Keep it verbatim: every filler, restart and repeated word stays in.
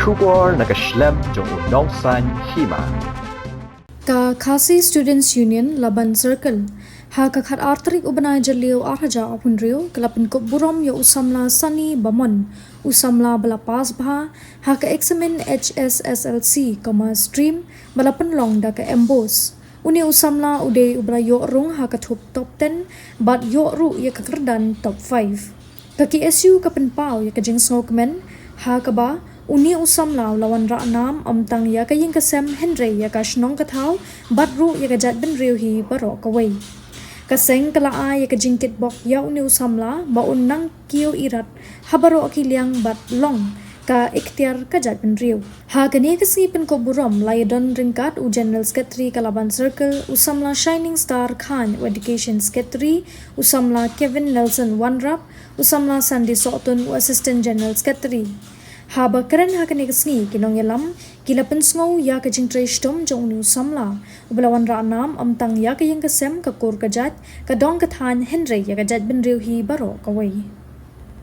Khubor na ka shlem jong u Nongsaiñ Hima. Ka Khasi Students Union Laban Circle ha ka khat ar tarik u bnai Jylliew ar hajar arphew hynriew ka la pynkup burom ïa u samla Sunny Bamon, u samla ba la pass bha ha ka eksamin H S S L C Commerce Stream ba la pynlong da ka MBOSE. Une u samla u dei uba la ïoh rung ha ka thup top ten bad ïoh ruh ïa ka kyrdan top five. Ka KSU ka pynpaw ïa ka jingsngewkmen ha kaba une u samla u la wanrah nam ym tang ïa ka ïing ka sem hynrei ïa ka shnong ka thaw bad ruh ïa ka jaitbynriew hi baroh kawei. Ka seng ka la ai ïa ka jingkitbok ïa une u samla ba un nang kiew irat ha baroh ki liang bad long ka iktiar ka jaitbynriew. Ha kane ka sngi pynkup burom la ïadon ryngkat u General Secretary ka Laban Circle, u samla Shining Star Khan u Education Secretary, u samla Kevin Nelson Wanrap, u samla Sandy Sohtun u Assistant General Secretary. Haba kren ha kane ka sngi ki nongïalam ki la pynsngew ïa ka jingtrei shitom jong une u samla uba la wanrah nam ym tang ïa ka ïing ka sem, ka kur ka jait, ka dong ka thaiñ hynrei ïa ka jaitbynriew hi baroh kawei.